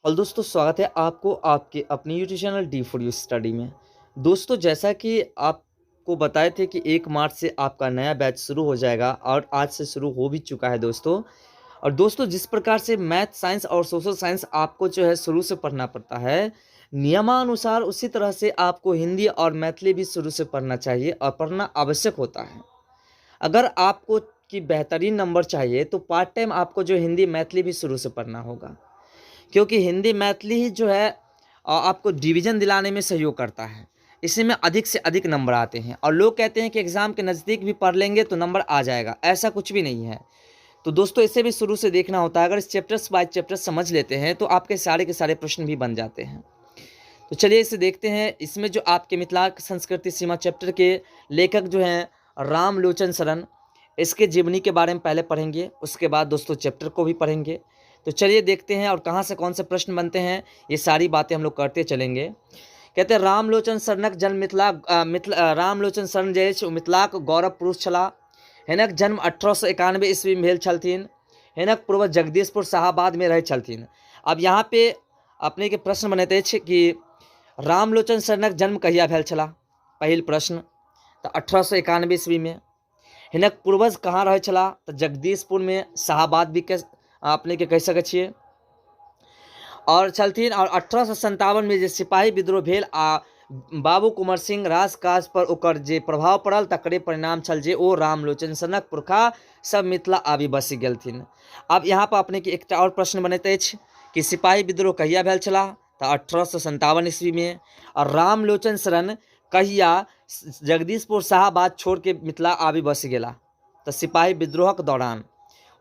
Hello दोस्तों, स्वागत है आपको आपके अपने YouTube channel D for you study में। दोस्तों, जैसा कि आपको बताए थे कि 1 मार्च से आपका नया बैच शुरू हो जाएगा और आज से शुरू हो भी चुका है दोस्तों। और दोस्तों, जिस प्रकार से मैथ, साइंस और सोशल साइंस आपको जो है शुरू से पढ़ना पड़ता है नियमानुसार, उसी तरह से आपको हिंदी और मैथिली भी शुरू से पढ़ना चाहिए और पढ़ना आवश्यक होता है। अगर आपको कि बेहतरीन नंबर चाहिए तो पार्ट टाइम आपको जो हिंदी मैथिली भी शुरू से पढ़ना होगा, क्योंकि हिंदी मैथिली ही जो है आपको डिवीज़न दिलाने में सहयोग करता है। इसी में अधिक से अधिक नंबर आते हैं। और लोग कहते हैं कि एग्ज़ाम के नज़दीक भी पढ़ लेंगे तो नंबर आ जाएगा, ऐसा कुछ भी नहीं है। तो दोस्तों, इसे भी शुरू से देखना होता है। अगर इस चैप्टर्स बाय चैप्टर समझ लेते हैं तो आपके सारे के सारे प्रश्न भी बन जाते हैं। तो चलिए इसे देखते हैं। इसमें जो आपके मिथिला संस्कृति सीमा चैप्टर के लेखक जो हैं रामलोचन शरण, इसके जीवनी के बारे में पहले पढ़ेंगे, उसके बाद दोस्तों चैप्टर को भी पढ़ेंगे। तो चलिए देखते हैं और कहाँ से कौन से प्रश्न बनते हैं, ये सारी बातें हम लोग करते चलेंगे। कहते हैं रामलोचन शरणक जन्म मिथिला मिथिला रामलोचन शरण जे अछि ओ मिथिलाक गौरव पुरुष छलाह। हिनक जन्म 1891 ईस्वी में भेल छलथिन। हिनक पूर्वज जगदीशपुर शाहाबाद में रहै छलथिन। अब यहाँ पे अपने के प्रश्न बनैत अछि कि रामलोचन शरणक जन्म कहिया भेल छलाह, पहिल प्रश्न। तऽ 1891 ईस्वी में। हिनक पूर्वज कहाँ रहै छलाह, तऽ जगदीशपुर में, शाहाबाद भी के अपने के कहि सकै छियै और छलथिन। और 1857 में जे सिपाही विद्रोह भेल आ बाबू कुंवर सिंह राजकाज पर ओकर जे प्रभाव पड़ल तकरे परिणाम छल जे ओ रामलोचन सनक पुरखा सब मिथिला आबि बसि गेलथिन। आब यहाँ पर अपने के एकटा और प्रश्न बनैत अछि कि सिपाही विद्रोह कहिया भेल छलाह, तऽ 1857 ईस्वी में। और रामलोचन शरण कहिया जगदीशपुर शाहाबाद छोड़ के मिथिला आबि बसि गेला, तऽ सिपाही विद्रोहक दौरान।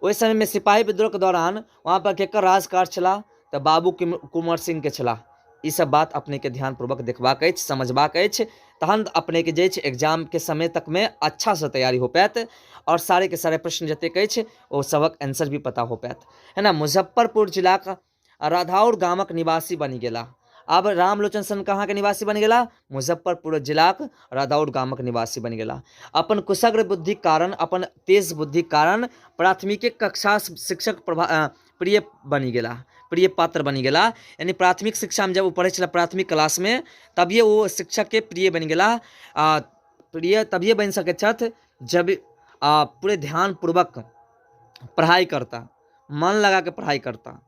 ओहि समयमे सिपाही विद्रोहके दौरान वहाँ पर केकर राजकाज छलाह, तऽ बाबू कुंवर सिंहके छलाह। ई सब बात अपनेके ध्यानपूर्वक देखबाक अछि, समझबाक अछि, तहन अपनेके जे अछि एग्जामके समय तकमे अच्छासँ तैयारी हो पायत और सारे के सारे प्रश्न जतेक अछि ओ सबक आंसर भी पता हो पायत, है ना। मुजफ्फरपुर जिलाक राधाउर गामक निवासी बनि गेला। आब रामलोचन सन कहाँके निवासी बनि गेला, मुजफ्फरपुर जिलाक राधाउर गामक निवासी बनि गेला। अपन कुशग्र बुद्धिक कारण, अपन तेज बुद्धिक कारण प्राथमिक कक्षा शिक्षक प्रिय बनि गेला, प्रिय पात्र बनि गेला। यानी प्राथमिक शिक्षामे जब ओ पढ़ै छला प्राथमिक क्लासमे, तभिए ओ शिक्षकके प्रिय बनि गेला। आ प्रिय तभिए बनि सकैत छथि जब पूरे ध्यानपूर्वक पढ़ाइ करता, मन लगा कऽ पढ़ाइ करता,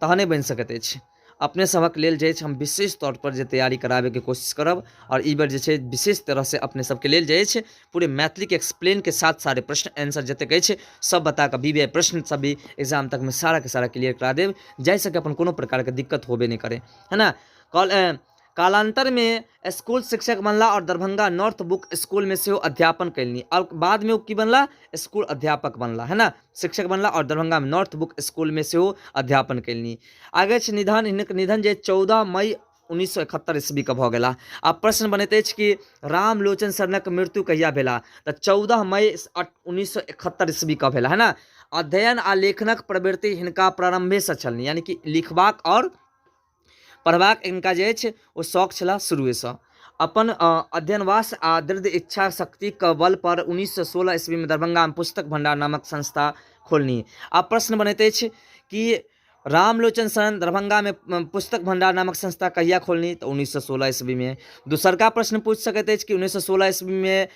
तहने बनि सकैत अछि। अपने सभक लेल जे अछि हम विशेष तौरपर जे तैयारी कराबैके कोशिश करब आओर ई बेर जे छै विशेष तरहसँ अपने सबके लेल जे अछि पूरे मैथिलीके एक्सप्लेनके साथ सारे प्रश्न आंसर जतेक अछि सब बता कऽ बी प्रश्न सब भी एग्जाम तकमे साराके सारा क्लियर करा देब, जाहिसँ कि अपन कोनो प्रकारके दिक्कत होबे नहि करै, है ना। कॉल कालांतर में स्कूल शिक्षक बनला और दरभंगा नॉर्थ बुक स्कूल में सेहो अध्यापन कयलनि। और बाद में ओ की बनला, स्कूल अध्यापक बनला, है ना, शिक्षक बनला और दरभंगा में नॉर्थ बुक स्कूल में सेहो अध्यापन कयलनि। आगे छै निधन। हिनक निधन जे 14 मई 1971 ईस्वी के भऽ गेला। आब प्रश्न बनैत अछि कि रामलोचन शरणक मृत्यु कहिया भेला, तऽ 14 मई 1971 ईस्वी के भेला, है ना। अध्ययन आ लेखनक प्रवृत्ति हिनका प्रारंभेसँ छलनि, यानी कि लिखबाक और पढ़बाक हिनका जे अछि ओ शौक छलाह शुरुएसँ। अपन अध्ययनवास आ दृढ़ इच्छा शक्तिके बल पर 1916 ईस्वीमे दरभंगामे पुस्तक भंडार नामक संस्था खोलनी। आब प्रश्न बनैत अछि कि रामलोचन शरण दरभंगामे पुस्तक भंडार नामक संस्था कहिया खोलनी, तऽ 1916 ईस्वीमे। दोसरका प्रश्न पूछि सकैत अछि कि 1916 ईस्वीमे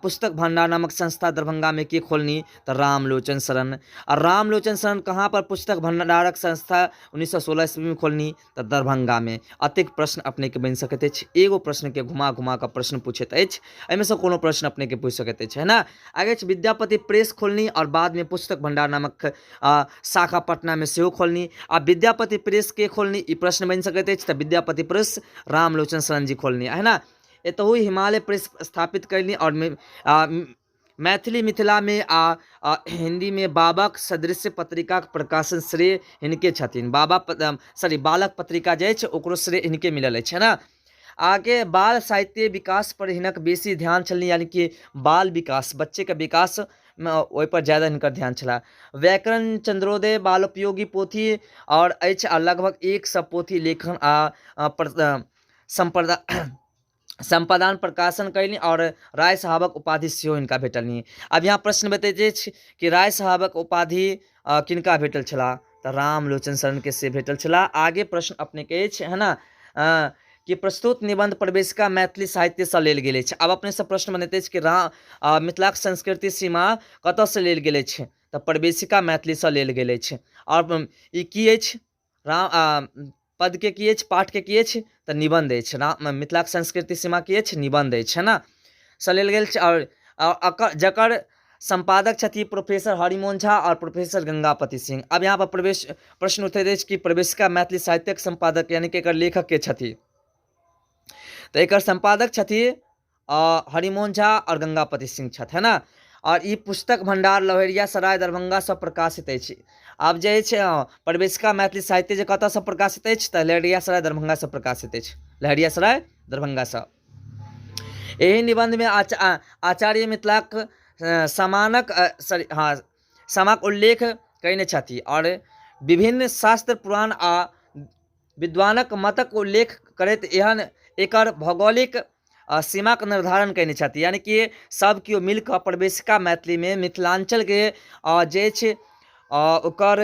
पुस्तक भंडार नामक संस्था दरभंगामे के खोलनी, तऽ रामलोचन शरण। आ रामलोचन शरण कहाँ पर पुस्तक भंडारक संस्था 1916 ईस्वीमे खोलनी, तऽ दरभंगामे। अतेक प्रश्न अपनेके बनि सकैत अछि। एगो प्रश्नके घुमा घुमा कऽ प्रश्न पूछैत अछि, एहिमे कोनो प्रश्न अपनेके पूछि सकैत अछि, है ना। आगे अछि विद्यापति प्रेस खोलनी और बादमे पुस्तक भंडार नामक शाखा पटनामे सेहो खोलनी। आ विद्यापति प्रेस के खोलनी, ई प्रश्न बनि सकैत अछि, तऽ विद्यापति प्रेस रामलोचन शरण जी खोलनी, है ना। एतहु हिमालय प्रेस स्थापित कयलनि और मैथिली मिथिलामे आ हिन्दीमे बाबाक सदृश पत्रिकाक प्रकाशन श्रेय हिनके छथिन। बाबा सॉरी बालक पत्रिका जे अछि ओकरो श्रेय हिनके मिलल अछि, है ना। आगे बाल साहित्य विकास पर हिनक बेसी ध्यान छलनि, यानी कि बाल विकास, बच्चेके विकास ओहिपर ज्यादा हिनकर ध्यान छलाह। व्याकरण चंद्रोदय बालोपयोगी पोथी आओर अछि आ लगभग 100 पोथी लेखन आ सम्पादन प्रकाशन कयलनि आओर राय साहबक उपाधि सेहो हिनका भेटलनि। आब यहाँ प्रश्न बतैत अछि कि राय साहबक उपाधि किनका भेटल छलाह, तऽ रामलोचन शरणके से भेटल छलाह। आगे प्रश्न अपनेके अछि, है ना, कि प्रस्तुत निबंध प्रवेशिका मैथिली साहित्यसँ लेल गेल अछि। आब अपनेसँ प्रश्न बनैत अछि कि मिथिलाक संस्कृति सीमा कतऽसँ लेल गेल अछि? तऽ प्रवेशिका मैथिलीसँ लेल गेल अछि। आओर ई की अछि? राम पदके की अछि? पाठके की अछि? तऽ निबन्ध अछि। राम मिथिलाक संस्कृति सीमा की अछि? निबन्ध अछि, है ना, सँ लेल गेल छै। आओर जकर सम्पादक छथि प्रोफेसर हरिमोहन झा आओर प्रोफेसर गंगापति सिंह। अब यहाँ पर प्रवेश प्रश्न उठैत अछि कि प्रवेशिका मैथिली साहित्यक सम्पादक यानी कि एकर लेखक के छथि? तऽ एकर सम्पादक छथि हरिमोहन झा आओर गंगापति सिंह छथि, है ना। आओर ई पुस्तक भंडार लहेरियासराय दरभंगासँ प्रकाशित अछि। आब जे अछि प्रवेशिका मैथिली साहित्य जे कतऽसँ प्रकाशित अछि? तऽ लहेरियासराय दरभंगासँ प्रकाशित अछि, लहेरियासराय दरभंगासँ। एहि निबंधमे आचार्य मिथिलाक समानक सॉरी हँ समाक उल्लेख कयने छथि आओर विभिन्न शास्त्र पुराण आ विद्वानक मतक उल्लेख करैत एहन एकर भौगोलिक सीमाक निर्धारण कयने छथि। यानी कि सब केओ मिल कऽ प्रवेशिका मैथिलीमे मिथिलाञ्चलके जे अछि ओकर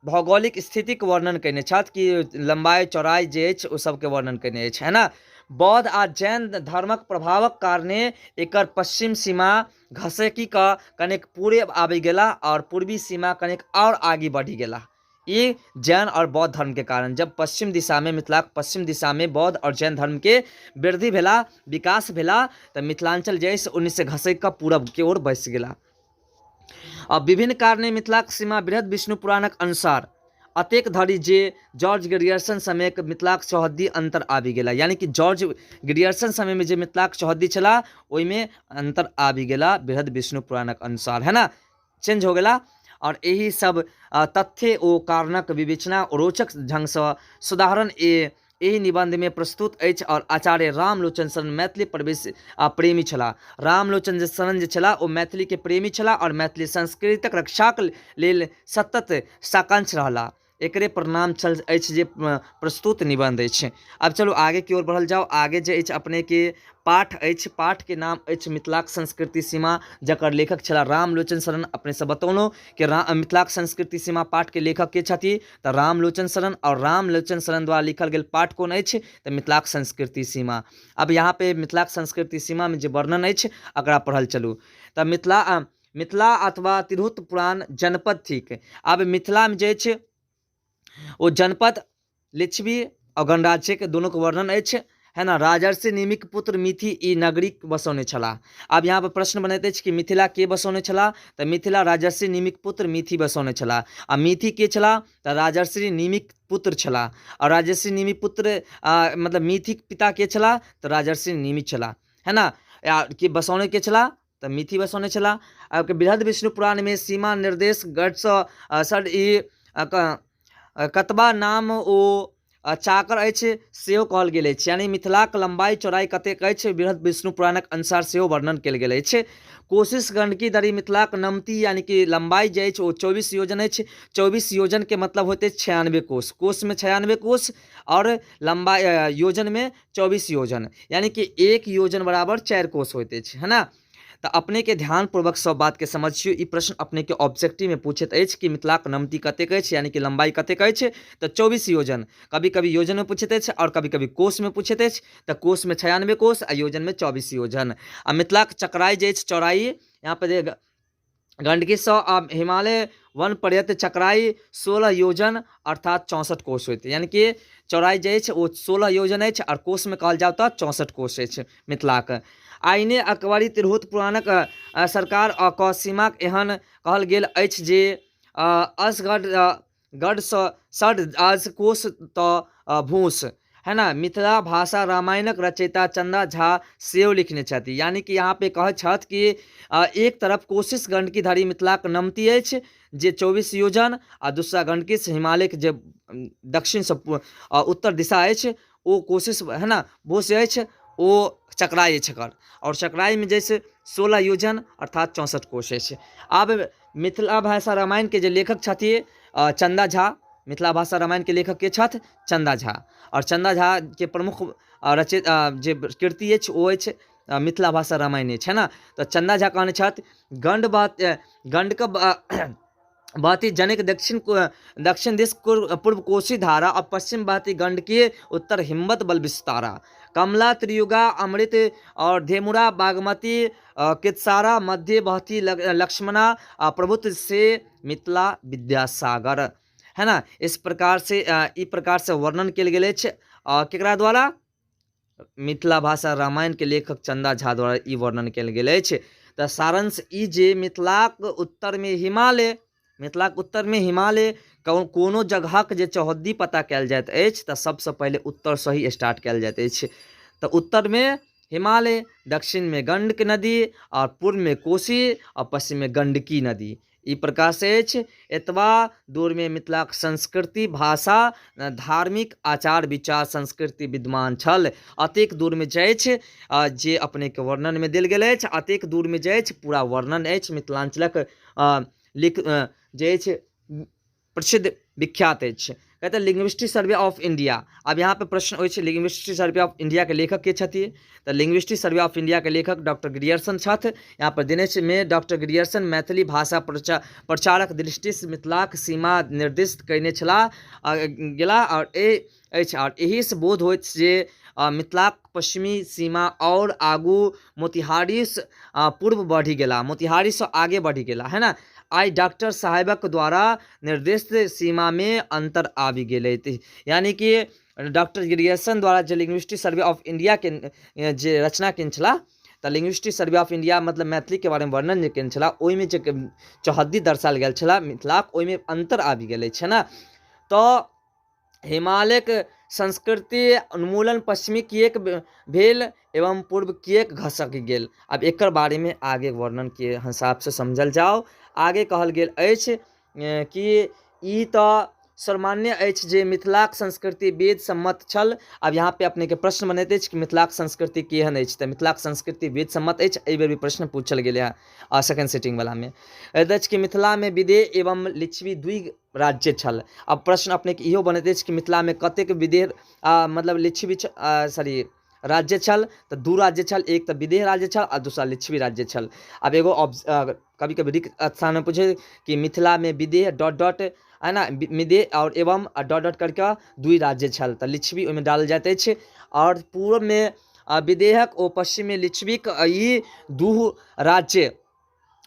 भौगोलिक स्थितिके वर्णन कयने छथि कि लम्बाइ चौड़ाइ जे अछि ओ सबके वर्णन कयने अछि, है ना। बौद्ध आ जैन धर्मक प्रभावक कारणे एकर पश्चिम सीमा घसकि कऽ कनेक पूर्व आबि गेला आओर पूर्वी सीमा कनेक आओर आगे बढ़ि गेला। ई जैन आओर बौद्ध धर्मके कारण जब पश्चिम दिशामे मिथिलाक पश्चिम दिशामे बौद्ध आओर जैन धर्मके वृद्धि भेला, विकास भेला, तऽ मिथिलाञ्चल जे अछि उन्नैस सए घसकि कऽ पूरबके ओर बसि गेला। आ विभिन्न कारणे मिथिलाक सीमा बृहद विष्णु पुराणक अनुसार अतेक धरि जे जॉर्ज ग्रियर्सन समयक मिथिलाक चौहद्दी अन्तर आबि गेला। यानी कि जॉर्ज ग्रियर्सन समयमे जे मिथिलाक चौहद्दी छला ओहिमे अन्तर आबि गेला बृहद विष्णु पुराणक अनुसार, है ना, चेंज हो गेला। आओर एहि सब तथ्य ओ कारणक विवेचना रोचक ढंगसँ सुधारण एहि निबंधमे प्रस्तुत अछि। आओर आचार्य रामलोचन शरण मैथिली प्रवेश आ प्रेमी छलाह। रामलोचन जे शरण जे छलाह ओ मैथिलीके प्रेमी छलाह आओर मैथिली संस्कृतक रक्षाक लेल सतत साकांक्ष रहलाह। एकरे परिणाम छल अछि जे प्रस्तुत निबंध अछि। आब चलू आगे की ओर बढ़ल जाउ। आगे जे अछि अपनेके पाठ अछि, पाठके नाम अछि मिथिलाक संस्कृति सीमा, जकर लेखक छलाह रामलोचन शरण। अपनेसँ बतौलहुँ कि मिथिलाक संस्कृति सीमा पाठके लेखक के छथि? तऽ रामलोचन शरण। आओर रामलोचन शरण द्वारा लिखल गेल पाठ कोन अछि? तऽ मिथिलाक संस्कृति सीमा। अब यहाँ पे मिथिलाक संस्कृति सीमामे जे वर्णन अछि एकरा पढ़ल चलू। तऽ मिथिला मिथिला अथवा तिरहुत पुरान जनपद थिक। आब मिथिलामे जे अछि ओ जनपद लिच्छवी आओर गणराज्यके दुनूके वर्णन अछि, है ना। राजर्षि निमिक पुत्र मिथि ई नगरी बसौने छलाह। आब यहाँ पर प्रश्न बनैत अछि कि मिथिला के बसौने छलाह? तऽ मिथिला राजर्षि निमिक पुत्र मिथि बसौने छलाह। आ मिथि के छलाह? तऽ राजर्षि निमिक पुत्र छलाह। आओर राजर्षि निमिक पुत्र मतलब मिथिक पिता के छलाह? तऽ राजर्षि निमिक छलाह, है ना। आ के बसौने के छलाह? तऽ मिथि बसौने छलाह। आब बृहद विष्णु पुराणमे सीमा निर्देश गढ़सँ सर ई कतबा नाम ओ चाकर अछि सेहो कहल गेल अछि। यानी मिथिलाक लम्बाइ चौड़ाइ कतेक अछि बृहद विष्णु पुराणक अनुसार सेहो वर्णन कयल गेल अछि। कोशिश गंडकी धरि मिथिलाक नमती यानी कि लम्बाइ जे अछि ओ 24 योजन अछि। 24 योजनके मतलब होइत अछि 96 कोस, कोसमे 96 कोस आओर लम्बाइ योजनमे 24 योजन, यानी कि एक योजन बराबर 4 कोस होइत अछि, है ना। तऽ अपनेके ध्यानपूर्वक सब बातके समझियौ। ई प्रश्न अपनेके ऑब्जेक्टिवमे पूछैत अछि कि मिथिलाक नमती कतेक अछि यानी कि लम्बाइ कतेक अछि? तऽ 24 योजन। कभी कभी योजनमे पूछैत अछि आओर कभी कभी कोसमे पूछैत अछि। तऽ कोसमे 96 कोस आ योजनमे 24 योजन। आ मिथिलाक चकराइ जे अछि चौड़ाइ, यहाँ पर जे गंडकीसँ आ हिमालय वन पर्यंत चकराइ 16 योजन अर्थात 64 कोस होइत, यानी कि चौड़ाइ जे अछि ओ 16 योजन अछि आओर कोसमे कहल जाउ तऽ 64 कोस अछि मिथिलाक। आइने अकबरी तिरहुत पुराणक सरकार क सीमाक एहन कहल गेल अछि जे असगढ़ गढ़सँ षड आज कोस तऽ भूस, है ना। मिथिला भाषा रामायणक रचयिता चन्दा झा सेहो लिखने छथि। यानी कि यहाँ पे कहैत छथि कि एक तरफ कोशिश गंडकी धरि मिथिलाक नमती अछि जे 24 योजन आ दूसरा गंडकीसँ हिमालयके जे दक्षिणसँ उत्तर दिशा अछि ओ कोशिश, है ना, वो से अछि ओ चकराइ अछि एकर, आओर चकराइमे जे छै 16 योजन अर्थात 64 कोश अछि। आब मिथिला भाषा रामायणके जे लेखक छथि चन्दा झा, मिथिला भाषा रामायणके लेखक के छथि? चन्दा झा। आओर चन्दा झाके प्रमुख रचित जे कृति अछि ओ अछि मिथिला भाषा रामायण अछि, है ना। तऽ चन्दा झा कहने छथि गण्ड बात गण्डके बहती जनिक दक्षिण दक्षिण दिस पूर्व कोसी धारा आ पश्चिम बहती गंडकी, उत्तर हिम्मत बल विस्तारा। कमला त्रियुगा अमृत और धेमुरा बागमती कित्सारा मध्य बहती लक्ष्मणा आ प्रभुत्व से मिथिला विद्यासागर, है ना। इस प्रकार से ई प्रकार से वर्णन कयल गेल अछि केकरा द्वारा? मिथिला भाषा रामायण के लेखक चंदा झा द्वारा ई वर्णन कयल गेल अछि। तऽ सारांश ई जे मिथिलाक उत्तरमे हिमालय, मिथिलाक उत्तरमे हिमालय, कोनो जगहक जे चौहद्दी पता कयल जाइत अछि तऽ सबसँ पहिले उत्तरसँ ही स्टार्ट कयल जाइत अछि। तऽ उत्तरमे हिमालय, दक्षिणमे गंडक नदी आओर पूर्वमे कोसी आओर पश्चिममे गंडकी नदी, ई प्रकाश अछि। एतबा दूरमे मिथिलाक संस्कृति, भाषा, धार्मिक आचार विचार, संस्कृति विद्यमान छल। अतेक दूरमे जे अछि जे अपनेके वर्णनमे देल गेल अछि, अतेक दूरमे जे अछि पूरा वर्णन अछि मिथिलाञ्चलक लिख जे अछि प्रसिद्ध विख्यात अछि। कहते लिंग्विस्टिक सर्वे ऑफ इंडिया। अब यहाँ पे प्रश्न होइ छै लिंग्विस्टिक सर्वे ऑफ इंडिया के लेखक के छथि? तऽ लिंग्विस्टिक सर्वे ऑफ इंडिया के लेखक डॉक्टर ग्रियर्सन छथि। यहाँ पर देने छै मे डॉक्टर ग्रियर्सन मैथिली भाषा प्रचारक दृष्टिसँ मिथिलाक सीमा निर्दिष्ट कयने छलाह गेलाह आओर ए अछि आओर एहिसँ बोध होइत जे मिथिलाक पश्चिमी सीमा आओर आगू मोतिहारीसँ पूर्व बढ़ि गेला, मोतिहारीसँ आगे बढ़ि गेला, है ना। आइ डॉक्टर साहेबक द्वारा निर्दिष्ट सीमामे अन्तर आबि गेलै, यानी कि डॉक्टर ग्रियर्सन द्वारा जे लिंग्विस्टिक सर्वे ऑफ इंडियाके जे रचना केने छलाह, तऽ लिंग्विस्टिक सर्वे ऑफ इंडिया मतलब मैथिलीके बारेमे वर्णन जे केने छलाह, ओहिमे जे चौहद्दी दर्शायल गेल छलाह मिथिलाक, ओहिमे अन्तर आबि गेल अछि, है ना। तऽ हिमालयक संस्कृति उन्मूलन पश्चिमी किएक भेल एवं पूर्व किएक घसकि गेल? आब एकर बारेमे आगे वर्णनके हिसाबसँ समझल जाउ। आगे कहल गेल अछि कि ई तऽ सर्वमान्य अछि जे मिथिलाक संस्कृति वेद सम्मत छल। आब यहाँ पे अपनेके प्रश्न बनैत अछि कि मिथिलाक संस्कृति केहन अछि? तऽ मिथिलाक संस्कृति वेद सम्मत अछि। एहि बेर भी प्रश्न पूछल गेलै हँ सेकंड सिटिंगवलामे। अछि कि मिथिलामे विदेह एवं लिच्छवी दुइ राज्य छल। आब प्रश्न अपनेके इहो बनैत अछि कि मिथिलामे कतेक विदेह मतलब लिच्छवी सॉरी राज्य छल? तऽ दू राज्य छल, एक तऽ विदेह राज्य छल आ दोसरा लिच्छवी राज्य छल। आब एगो कभी कभी रिक्त स्थानमे पूछे कि मिथिलामे विदेह डॉट डॉट, है ना, विदेह आओर एवं डॉट डॉट करिके दुइ राज्य छल, तऽ लिच्छवी ओहिमे डालल जाइत अछि। आओर पूर्वमे विदेहक ओ पश्चिममे लिच्छवीक ई दू राज्य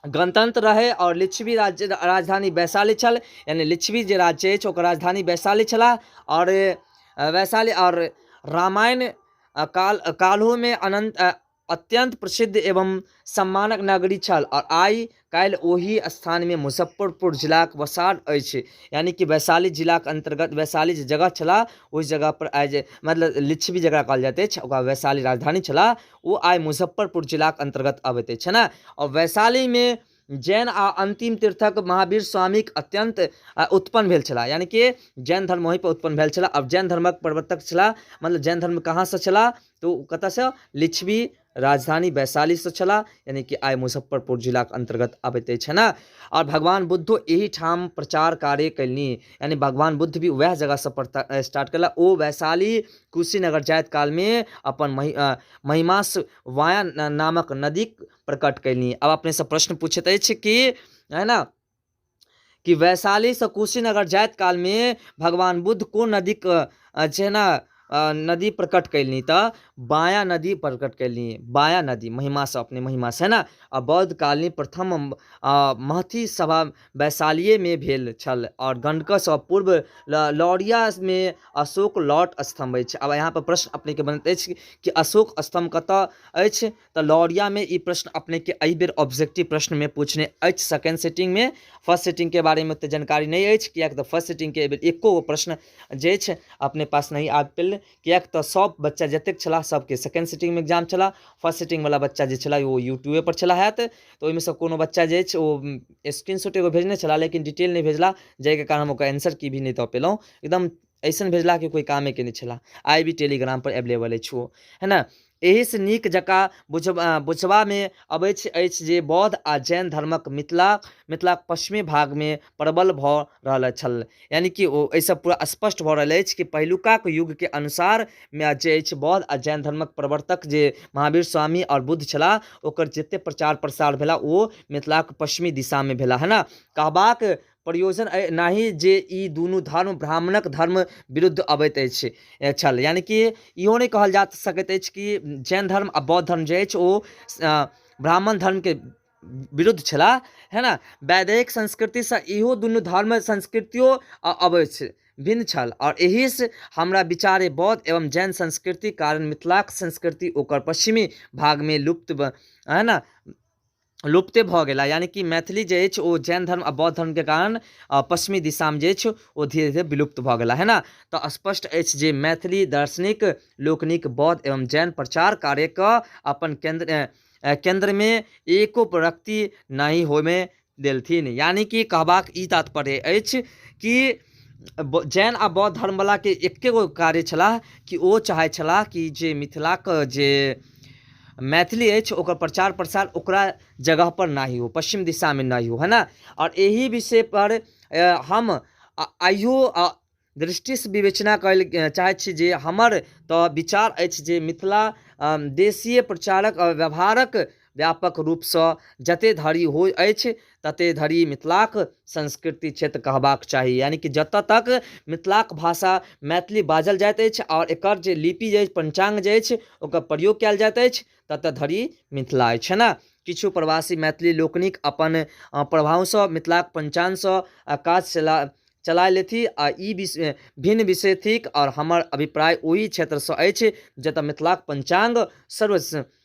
गणतंत्र रहै आओर लिच्छवी राज्य राजधानी वैशाली छल, यानी लिच्छवी जे राज्य अछि ओकर राजधानी वैशाली छलाह। आओर वैशाली आओर रामायण काल कालहुमे अनन्त अत्यन्त प्रसिद्ध एवं सम्मानक नगरी छल आओर आइ काल्हि ओहि स्थानमे मुजफ्फरपुर जिलाक वसार अछि, यानी कि वैशाली जिलाक अन्तर्गत वैशाली जे जगह छलाह ओहि जगहपर आइ जे मतलब लिच्छवी जकरा कहल जाइत अछि ओकरा वैशाली राजधानी छलाह, ओ आइ मुजफ्फरपुर जिलाक अन्तर्गत अबैत अछि, है ने। आओर वैशालीमे जैन आ अन्तिम तीर्थक महावीर स्वामीक अत्यन्त उत्पन्न भेल छलाह, यानी कि जैन धर्म वहीँपर उत्पन्न भेल छलाह। अब जैन धर्मक प्रवर्तक छलाह, मतलब जैन धर्म कहाँसँ छलाह? तऽ ओ कतऽसँ? लिच्छवी राजधानी वैशालीसँ छलाह, यानी कि आइ मुजफ्फरपुर जिलाक अन्तर्गत अबैत अछि, है ने। आओर भगवान बुद्धो एहिठाम प्रचार कार्य कयलनि, यानी भगवान बुद्ध भी वएह जगहसँ स्टार्ट कयलाह। ओ वैशाली कुशीनगर जाइत कालमे अपन महिमास वाया नामक नदीक प्रकट कयलनि। आब अपनेसँ प्रश्न पूछैत अछि कि, है ना, कि वैशालीसँ कुशीनगर जाइत कालमे भगवान बुद्ध कोन नदीक जे ने नदी प्रकट कयलनि? तऽ बाया नदी प्रकट कयलनि, बाया नदी महिमासँ, अपने महिमासँ, है ना। आ बौद्धकालीन प्रथम महथी सभा वैशालिएमे भेल छल आओर गण्डकसँ पूर्व लौरियामे अशोक लौट स्तम्भ अछि। आब यहाँ पर प्रश्न अपनेके बनैत अछि कि अशोक स्तम्भ कतऽ अछि? तऽ लौरियामे। ई प्रश्न अपनेके एहि बेर ऑब्जेक्टिव प्रश्नमे पूछने अछि सेकेंड सेटिंगमे। फर्स्ट सेटिंगके बारेमे ओतेक जानकारी नहि अछि, किएक तऽ फर्स्ट सेटिंगके एहि बेर एको गो प्रश्न जे अछि अपने पास नहि आबि पेल, किएक तऽ सब बच्चा जतेक छलाह सबके सेकेंड सेटिंगमे एग्जाम छलाह। फर्स्ट सेटिंगवला बच्चा जे छलाह ओ यूट्यूबेपर छलाह हैत, तऽ ओहिमे सँ कोनो बच्चा जे अछि ओ स्क्रीनशॉट एगो भेजने छलाह, लेकिन डिटेल नहि भेजलाह, जाहिके कारण हम ओकर आंसर की भी नहि दऽ पेलहुँ। एकदम अइसन भेजलाह कि कोइ कामे केने छलाह। आइ भी टेलीग्रामपर एवलेबल अछि ओ, है ने। एहिसँ नीक जकाँ बुझबामे अबैत अछि जे बौद्ध आ जैन धर्मक मिथिलाक पश्चिमी भागमे प्रबल भऽ रहल छल, यानी कि ओ एहिसँ पूरा स्पष्ट भऽ रहल अछि कि पहिलुकाक युगके अनुसार जे अछि बौद्ध आ जैन धर्मक प्रवर्तक जे महावीर स्वामी आओर बुद्ध छलाह, ओकर जतेक प्रचार प्रसार भेला ओ मिथिलाक पश्चिमी दिशामे भेला, है ने। कहबाक प्रयोजन नहि जे ई दुनू धर्म ब्राह्मणक धर्म विरुद्ध अबैत अछि छल। यानि कि इहो नहि कहल जा सकैत अछि कि जैन धर्म आ बौद्ध धर्म जे अछि ओ ब्राह्मण धर्मके विरुद्ध छलाह, है ने। वैदिक संस्कृतिसँ इहो दुनू धर्म संस्कृतियो अबैत छै, भिन्न छल। आओर एहिसँ हमरा विचारे बौद्ध एवं जैन संस्कृतिक कारण मिथिलाक संस्कृति ओकर पश्चिमी भागमे लुप्त, है ने, लुप्ते भऽ गेला। यानि कि मैथिली जे अछि ओ जैन धर्म आ बौद्ध धर्मके कारण पश्चिमी दिशामे जे अछि ओ धीरे धीरे विलुप्त भऽ गेला, है ने। तऽ स्पष्ट अछि जे मैथिली दार्शनिक लोकनिक बौद्ध एवं जैन प्रचार कार्यके अपन केन्द्रमे एको रक्ति नहि होइमे देलथिन। यानि कि कहबाक ई तात्पर्य अछि कि जैन आ बौद्ध धर्मवलाके एक्के गो कार्य छलाह कि ओ चाहै छलाह कि जे मिथिलाके जे मैथिली अछि ओकर प्रचार प्रसार ओकरा जगहपर नहि हो, पश्चिम दिशामे नहि हो, है ने। आओर एहि विषयपर हम आइयो दृष्टिसँ विवेचना करै चाहै छी जे हमर तऽ विचार अछि जे मिथिला देशीय प्रचारक आओर व्यवहारक व्यापक रूपसँ जते धरि होइ अछि तते धरि मिथिलाक संस्कृति क्षेत्र कहबाक चाही। यानि कि जतऽ तक मिथिलाक भाषा मैथिली बाजल जाइत अछि आओर एकर जे लिपि जे अछि, पञ्चाङ्ग जे अछि, ओकर प्रयोग कयल जाइत अछि, ततऽ धरि मिथिला अछि, है ने। किछु प्रवासी मैथिली लोकनिक अपन प्रभावसँ मिथिलाक पञ्चाङ्गसँ काज चला लेथि आ ई विषय भिन्न विषय थिक। आओर हमर अभिप्राय ओहि क्षेत्रसँ अछि जतऽ मिथिलाक पञ्चाङ्ग सर्व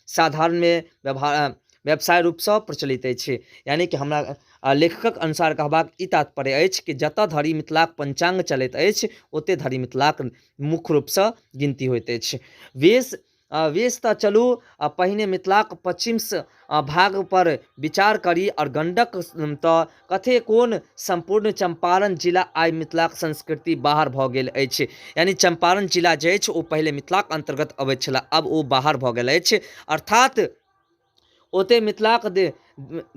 साधारणमे व्यवहार व्यवसाय रूपसँ प्रचलित अछि। यानि कि हमरा लेखकक अनुसार कहबाक ई तात्पर्य अछि कि जतऽ धरि मिथिलाक पञ्चाङ्ग चलैत अछि ओते धरि मिथिलाक मुख्य रूपसँ गिनती होइत अछि। वेश वेश तऽ चलू पहिने मिथिलाक पश्चिमसँ भागपर विचार करी। आओर गण्डक तऽ कथे कोन, सम्पूर्ण चम्पारण जिला आइ मिथिलाक संस्कृति बाहर भऽ गेल अछि। यानि चम्पारण जिला जे अछि ओ पहिले मिथिलाक अन्तर्गत अबैत छलै, आब ओ बाहर भऽ गेल अछि। अर्थात ओते मिथिलाक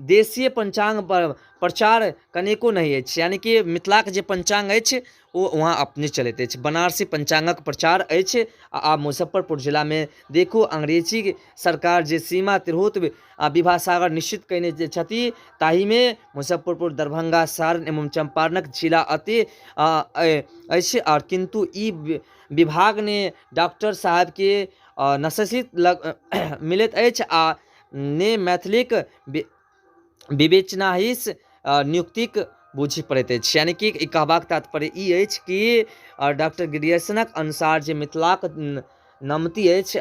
देशीय पञ्चाङ्ग पर प्रचार कनिको नहि अछि। यानि कि मिथिलाक जे पञ्चाङ्ग अछि ओ वहाँ अपने चलैत अछि, बनारसी पञ्चाङ्गक प्रचार अछि। आ आब मुजफ्फरपुर जिलामे देखू, अंग्रेजी सरकार जे सीमा तिरहुत आ विवाह सागर निश्चित कयने जे छथि ताहिमे मुजफ्फरपुर, दरभंगा, सारण एवं चम्पारणक जिला अति अछि। आओर किन्तु ई विभाग ने डॉक्टर साहबके नशसित लग मिलैत अछि आ ने मैथिलीक विवेचनाहिसँ नियुक्तिक बुझि पड़ैत अछि। यानि कि ई कहबाक तात्पर्य ई अछि कि डॉक्टर ग्रियर्सनक अनुसार जे मिथिलाक नमती अछि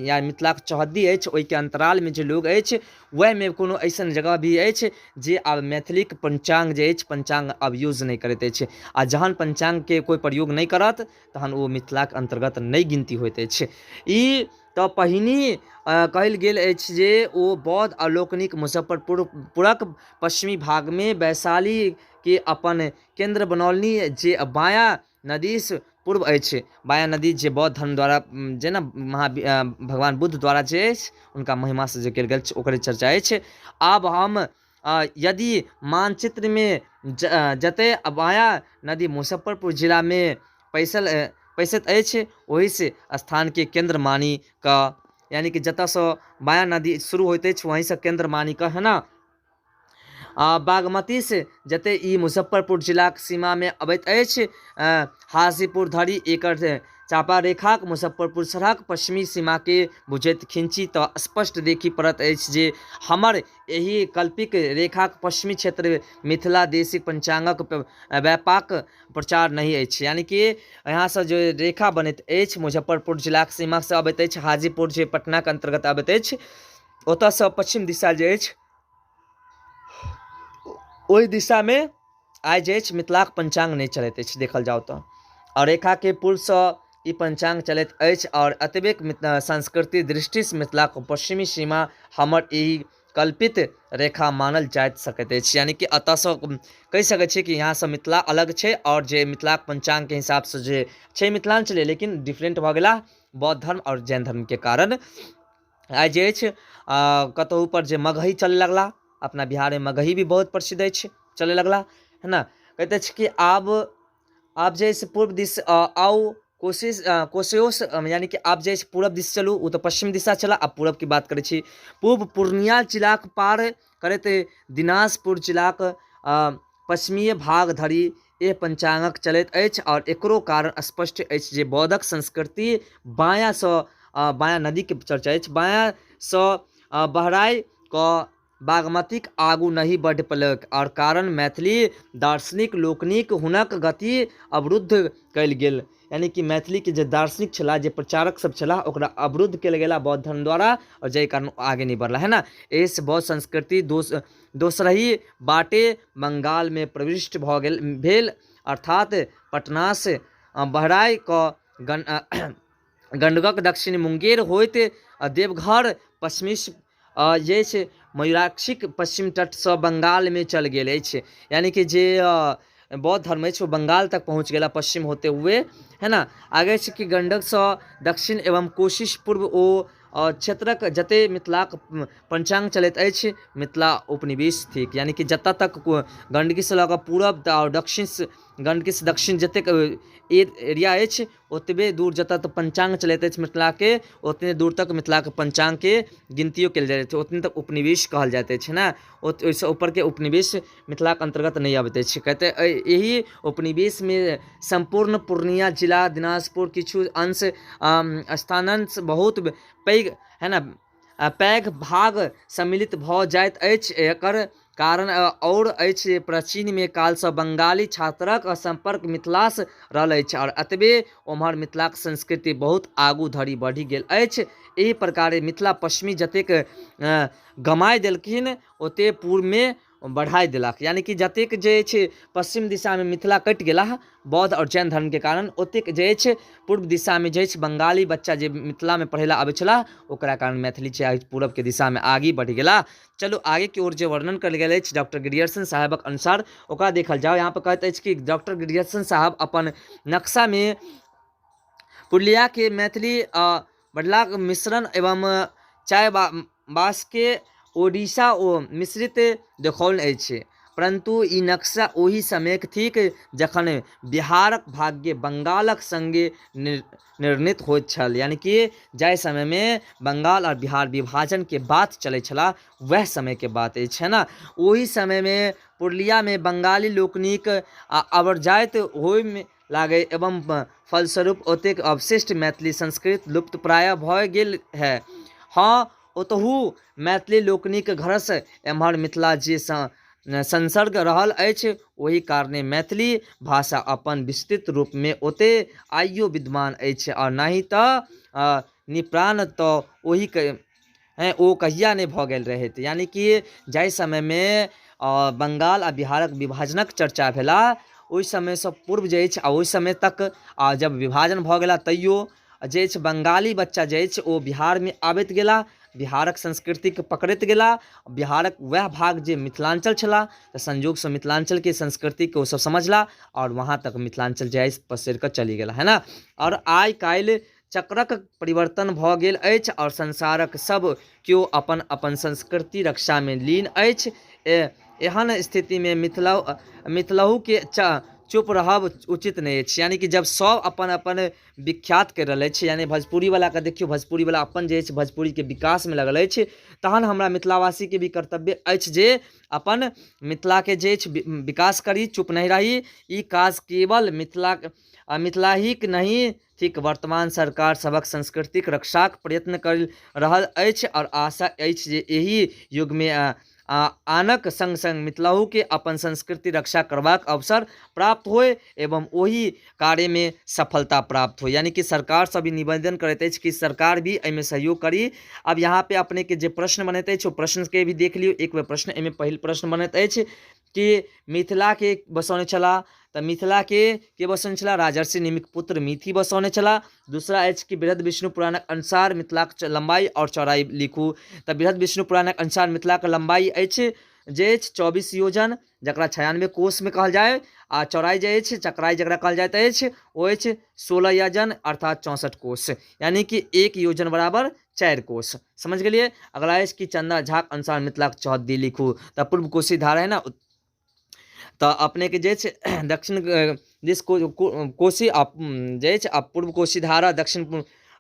या मिथिलाक चौहद्दी अछि ओहिके अन्तरालमे जे लोग अछि वएहमे कोनो अइसन जगह भी अछि जे आब मैथिलीक पञ्चाङ्ग जे अछि पञ्चाङ्ग आब यूज नहि करैत अछि। आ जहन पञ्चाङ्गके कोइ प्रयोग नहि करत तहन ओ मिथिलाक अन्तर्गत नहि गिनती होइत अछि। ई तऽ पहिनहि कहल गेल अछि जे ओ बौद्ध आ लोकनिक मुजफ्फरपुरक पश्चिमी भागमे वैशालीके अपन केन्द्र बनौलनि जे बायाँ नदीसँ पूर्व अछि। बायाँ नदी जे बौद्ध धर्म द्वारा जेना भगवान बुद्ध द्वारा जे अछि हुनका महिमासँ जे कयल गेल छै ओकरे चर्चा अछि। आब हम यदि मानचित्रमे जतय बायाँ नदी मुजफ्फरपुर जिलामे पैसैत अछि ओहिसँ स्थानके केन्द्र मानि कऽ, यानि कि जतयसँ बायाँ नदी शुरू होइत अछि वहीँसँ केन्द्र मानि कऽ, है ने, बागमतीसँ जतय ई मुजफ्फरपुर जिलाक सीमामे अबैत अछि हाजीपुर धरि एकर चापा रेखाक मुजफ्फरपुर शहरक पश्चिमी सीमाके बुझैत खींची तऽ स्पष्ट देखि पड़ैत अछि जे हमर एहि कल्पित रेखाक पश्चिमी क्षेत्र मिथिला देशी पञ्चाङ्गक व्यापक प्रचार नहि अछि। यानि कि यहाँसँ जे रेखा बनैत अछि मुजफ्फरपुर जिलाक सीमासँ अबैत अछि हाजीपुर जे पटनाक अन्तर्गत अबैत अछि ओतऽसँ पश्चिम दिशा जे अछि ओहि दिशामे आइ जे अछि मिथिलाक पञ्चाङ्ग नहि चलैत अछि देखल जाउ तऽ। आओर रेखाके पूर्वसँ ई पञ्चाङ्ग चलैत अछि। आओर एतबे सांस्कृतिक दृष्टिसँ मिथिलाक पश्चिमी सीमा हमर ई कल्पित रेखा मानल जाइत सकैत अछि। यानि कि एतऽसँ कहि सकै छियै कि यहाँसँ मिथिला अलग छै आओर जे मिथिलाक पञ्चाङ्गके हिसाबसँ जे छै मिथिलाञ्चले, लेकिन डिफरेन्ट भऽ गेला बौद्ध धर्म आओर जैन धर्मके कारण। आइ जे अछि कतहु पर जे मगही चलै लगला, अपना बिहारमे मगही भी बहुत प्रसिद्ध अछि, चलै लगला, है ने। कहैत अछि कि आब जे से पूर्व दिस आउ कोशिश कोशिश, यानि कि आब जे पूरब दिस चलू, ओ तऽ पश्चिम दिशा छलए, आब पूरबके बात करै छी। पूब पूर्णिया जिलाक पार करैत दिनाजपुर जिलाक पश्चिमीय भाग धरि एहि पञ्चाङ्गक चलैत अछि आओर एकरो कारण स्पष्ट अछि जे बौद्धक संस्कृति बायाँसँ बायाँ नदीके चर्चा अछि बायाँसँ बहराइ कऽ बागमतीक आगू नहि बढ़ि पेलक आओर कारण मैथिली दार्शनिक लोकनिक हुनक गति अवरुद्ध कयल गेल। यानि कि मैथिलीके जे दार्शनिक छलाह, जे प्रचारक सब छलाह, ओकरा अवरुद्ध कयल गेला बौद्ध धर्म द्वारा आओर जाहि कारण ओ आगे नहि बढ़ला, है ने। एहिसँ बौद्ध संस्कृति दोसरही बाटे बंगालमे प्रविष्ट भऽ गेल भेल, अर्थात पटनासँ बहराइ कऽ गंडकक दक्षिण मुंगेर होइत देवघर पश्चिमी जे छै मयूराक्षीक पश्चिम तटसँ बंगालमे चलि गेल अछि। यानि कि जे बौद्ध धर्म अछि ओ बंगाल तक पहुँच गेला पश्चिम होते हुए, है ना। आगे छै कि गंडकसँ दक्षिण एवं कोशिश पूर्व ओ क्षेत्रक जते मिथिलाक पञ्चाङ्ग चलैत अछि मिथिला उपनिवेश थिक। यानि कि जतऽ तक गण्डकीसँ लऽ कऽ पूरब आओर दक्षिण, गण्डकीसँ दक्षिण जतेक एरिया अछि ओतबे दूर जतऽ तक पञ्चाङ्ग चलैत अछि मिथिलाके ओतने दूर तक मिथिलाके पञ्चाङ्गके गिनतियो कयल जाइत अछि, ओतने तक उपनिवेश कहल जाइत अछि ने। ओहिसँ ऊपरके उपनिवेश मिथिलाके अन्तर्गत नहि अबैत अछि। कहतै एहि उपनिवेशमे सम्पूर्ण पूर्णिया जिला, दिनाजपुर किछु अंश स्थानांश बहुत पैघ है ने पैघ भाग सम्मिलित भऽ जाइत अछि। एकर कारण आओर अछि जे प्राचीनमे कालसँ बंगाली छात्रक सम्पर्क मिथिलासँ रहल अछि आओर एतबे ओम्हर मिथिलाक संस्कृति बहुत आगू धरि बढ़ि गेल अछि। एहि प्रकारे मिथिला पश्चिमी जतेक गमाय देलखिन ओतेक पूर्वमे बढ़ाय देलक। यानि कि जतेक जे अछि पश्चिम दिशामे मिथिला कटि गेलाह बौद्ध आओर जैन धर्मके कारण, ओतेक जे अछि पूर्व दिशामे जे अछि बंगाली बच्चा जे मिथिलामे पढ़ै लए आबै छलाह ओकरा कारण मैथिली छै पूरबके दिशामे आगे बढ़ि गेलाह। चलू आगेके ओर जे वर्णन कयल गेल अछि डॉक्टर ग्रियर्सन साहेबक अनुसार ओकरा देखल जाउ। यहाँ पर कहैत अछि कि डॉक्टर ग्रियर्सन साहब अपन नक्शामे पुरलियाके मैथिली बढ़लाक मिश्रण एवं चाय बासके ओडिशा ओ मिश्रित देखौलनि अछि, परन्तु ई नक्शा ओहि समयक थिक जखन बिहारक भाग्य बंगालक संगे निर्णीत होइत छल। यानि कि जाहि समयमे बंगाल आओर बिहार विभाजनके बात चलै छलाह वएह समयके बात अछि, है ने। ओहि समयमे पुरलियामे बंगाली लोकनिक आबरजाइत होइमे लागय एवं फलस्वरूप ओतेक अवशिष्ट मैथिली संस्कृत लुप्तप्राय भऽ गेल है। हँ, ओतहु मैथिली लोकनिक घरसँ एम्हर मिथिला जे संसर्ग रहल अछि ओहि कारणे मैथिली भाषा अपन विस्तृत रूपमे ओतय आइयो विद्यमान अछि आ नहि तऽ निप्राण तऽ ओहि ओ कहिया नहि भऽ गेल रहैत। यानि कि जाहि समयमे बंगाल आ बिहारक विभाजनक चर्चा भेला ओहि समयसँ पूर्व जे अछि आ ओहि समय तक आ जब विभाजन भऽ गेला तैयो जे अछि बंगाली बच्चा जे अछि ओ बिहारमे आबैत गेला, बिहारक संस्कृतिके पकड़ैत गेला। बिहारक वएह भाग जे मिथिलाञ्चल छलाह तऽ संयोगसँ मिथिलाञ्चलके संस्कृतिके ओसभ समझला आओर वहाँ तक मिथिलाञ्चल जे अछि पसरि कऽ चलि गेला, है ने। आओर आइ काल्हि चक्रक परिवर्तन भऽ गेल अछि आओर संसारक सब केओ अपन अपन संस्कृति रक्षामे लीन अछि। एहन स्थितिमे मिथिला मिथिलहुके चुप रहब उचित नहि अछि। यानि कि जब सब अपन अपन विख्यात करि रहल अछि, यानि भोजपुरीवलाके देखियौ भोजपुरीवला अपन जे अछि भोजपुरीके विकासमे लागल अछि, तहन हमरा मिथिलावासीके भी कर्तव्य अछि जे अपन मिथिलाके जे अछि विकास करी, चुप नहि रही। ई काज केवल मिथिला मिथिलाहीके नहि थिक, वर्तमान सरकार सभक संस्कृतिक रक्षाक प्रयत्न करि रहल अछि आओर आशा अछि जे एहि युगमे आनक सङ्ग सङ्ग मिथिलहुके अपन संस्कृति रक्षा करबाक अवसर प्राप्त होइ एवं ओहि कार्यमे सफलता प्राप्त होइ। यानि कि सरकारसँ भी निवेदन करैत अछि कि सरकार भी एहिमे सहयोग करी। अब यहाँ पे अपनेके जे प्रश्न बनैत अछि ओ प्रश्नके भी देख लियौ। एक बेर प्रश्न एहिमे पहिल प्रश्न बनैत अछि कि मिथिलाके बसौने छलाह, तऽ मिथिलाके के बसौने छलाह? राजर्षि निमिक पुत्र मिथि बसौने छलाह। दूसरा अछि कि बृहद विष्णु पुराणक अनुसार मिथिलाक लम्बाइ आओर चौड़ाइ लिखू। तऽ बृहद विष्णु पुराणक अनुसार मिथिलाक लम्बाइ अछि जे अछि 24 योजन, जकरा 96 कोशमे कहल जाय, आ चौड़ाइ जे अछि चकराइ जकरा कहल जाइत अछि ओ अछि 16 योजन अर्थात 64 कोश, यानी कि एक योजन बराबर 4 कोश। समझ गेलियै। अगला अछि कि चंदा झाक अनुसार मिथिलाक चौहद्दी लिखू। तऽ पूर्व कोशी धारा है ने, तऽ अपनेके जे छै दक्षिण दिस कोशी आ जे अछि आ पूर्व कोशी धारा दक्षिण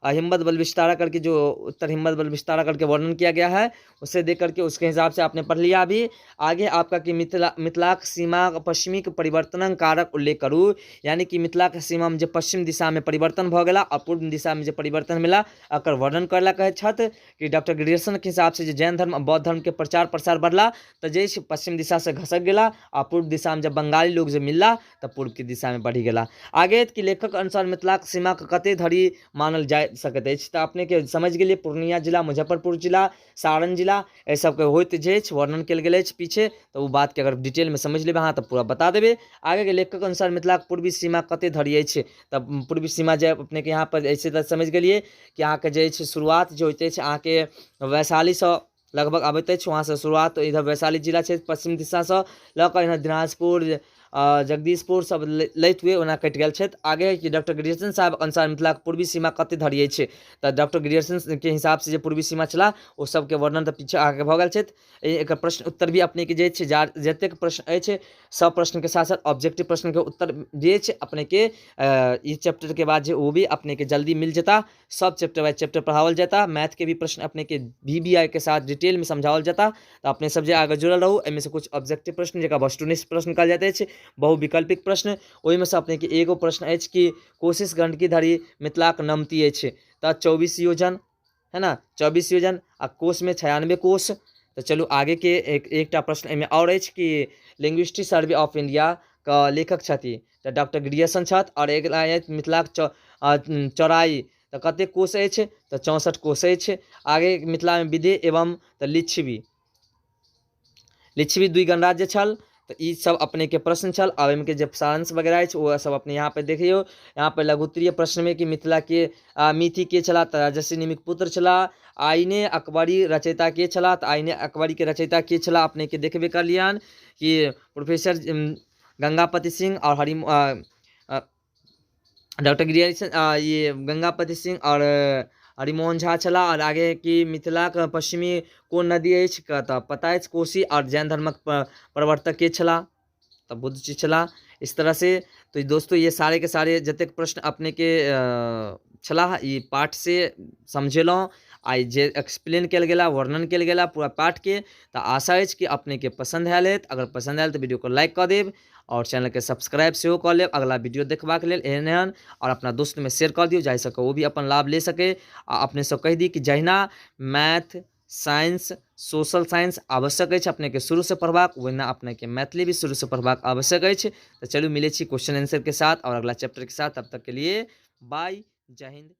हिम्मत बल विस्तारा करके जो उत्तर हिम्मत बल विस्तारा करके वर्णन किया गया है उसे देख करके उसके हिसाब से आपने पढ़ लिया। अभी आगे आपका कि मिथिलाक सीमा पश्चिमी के परिवर्तन कारक उल्लेख करू, यानी कि मिथिलाक सीमा में जे पश्चिम दिशा में परिवर्तन भऽ गेला आ पूर्व दिशा में जे परिवर्तन भेला एकर वर्णन करला कहै छथि कि डॉक्टर ग्रियर्सन के हिसाब से जे जैन धर्म आ बौद्ध धर्म के प्रचार प्रसार बढ़ला तऽ जे छै पश्चिम दिशा से घसक गेला आ पूर्व दिशा में जब बंगाली लोग जे मिलला तऽ पूर्व के दिशा में बढ़ि गेला। आगे कि लेखक अनुसार मिथिलाक सीमा के कते धरि मानल जा सकैत अछि, तऽ अपने के समझि गेलियै पूर्णिया जिला, मुजफ्फरपुर जिला, सारण जिला, एहि सबके होइत जे अछि वर्णन कयल गेल अछि पीछे, तऽ ओ बातके अगर डिटेलमे समझि लेबै अहाँ तऽ पूरा बता देबै। आगेके लेखक अनुसार मिथिलाक पूर्वी सीमा कते धरि अछि, तऽ पूर्वी सीमा जे अपनेके यहाँ पर अछि तऽ समझि गेलियै कि अहाँके जे अछि शुरुआत जे होइत अछि अहाँके वैशालीसँ लगभग अबैत अछि, वहाँसँ शुरुआत इधर वैशाली जिला छै पश्चिम दिशासँ लऽ कऽ इधर दिनाजपुर, जगदीशपुर सब लैत हुए ओना कटि गेल छथि। आगे कि डॉक्टर ग्रियर्सन साहब अनुसार मिथिलाक पूर्वी सीमा कते धरि अछि, तऽ डॉक्टर ग्रियर्सनके हिसाबसँ जे पूर्वी सीमा छलाह ओ सबके वर्णन तऽ पीछे अहाँके भऽ गेल छथि। एकर प्रश्न उत्तर भी अपनेके जे छै जतेक प्रश्न अछि सब प्रश्नके साथ साथ ऑब्जेक्टिव प्रश्नके उत्तर जे छै अपनेके ई चैप्टरके बाद जे ओ भी अपनेके जल्दी मिल जेता। सब चैप्टर बाय चैप्टर पढ़ाओल जेता, मैथके भी प्रश्न अपनेके वी वी आई के साथ डिटेलमे समझाओल जेता। तऽ अपने सब जे आगे जुड़ल रहू। एहिमे से कुछ ऑब्जेक्टिव प्रश्न जकरा वस्तुनिष्ठ प्रश्न कहल जाइत अछि, बहुविकल्पिक प्रश्न, ओहिमे से अपनेके एगो प्रश्न अछि कि कोशिश गंडकी धरि मिथिलाक नमती अछि, तऽ 24 योजन है ना, 24 योजन आ कोशमे 96 कोश। तऽ चलू आगे के एकटा प्रश्न एहिमे आओर अछि कि लिंग्विस्टिक सर्वे ऑफ इंडिया के लेखक छथि तऽ डॉक्टर ग्रियर्सन छथि। आओर एक अछि मिथिलाक चौड़ाई तऽ कतेक कोश अछि, तऽ 64 कोश अछि। आगे मिथिलामे विदेह एवं तऽ लिच्छवी, लिच्छवी दुइ गणराज्य छल। तऽ ई सब अपने के प्रश्न छल। आब एहिमे के जे सारांश वगैरह अछि ओ सब अपने यहाँ पे देखियौ। यहाँ पे लघुत्तरीय प्रश्न में कि मिथिला के मिथि के छलाह, तऽ राजर्षि निमिक पुत्र छलाह। आईने अकबरी रचयिता के छलाह, तऽ आईने अकबरी के रचयिता के छलाह अपने के देखबे करलियन कि प्रोफेसर गंगापति सिंह और हरि डॉक्टर ग्रियर्सन, ये गंगापति सिंह और हरिमोहन झा छलाह। और आगे कि मिथिलाक पश्चिमी कोन नदी अछि, तऽ पता अछि कोसी। और जैन धर्मक प्रवर्तक के छलाह, तऽ बुद्ध जी छलाह। इस तरह से तो दोस्तों ये सारे के सारे जतेक प्रश्न अपने के छलाह ई पाठ से समझेलहुँ, आ जे एक्सप्लेन कयल गेला, वर्णन कयल गेला पूरा पाठ के, तऽ आशा अछि कि अपने के पसंद आयल हैत। अगर पसंद आयल तऽ वीडियो को लाइक कऽ देब और चैनल के सब्सक्राइब सेहो कऽ लेब अगला वीडियो देखबाक लेल एहन एहन, और अपना दोस्त में शेयर कऽ दियौ जाहिसँ ओ भी अपन लाभ ले सके। आ अपने सब कहि दी कि जहिना मैथ, साइंस, सोशल साइंस आवश्यक अछि अपने के शुरू से पढ़बाक, ओहिना अपने के मैथिली भी शुरू से पढ़बाक आवश्यक अछि। तऽ चलू मिलै छी क्वेश्चन आंसर के साथ और अगला चैप्टर के साथ। तब तक के लिए बाय, जय हिंद।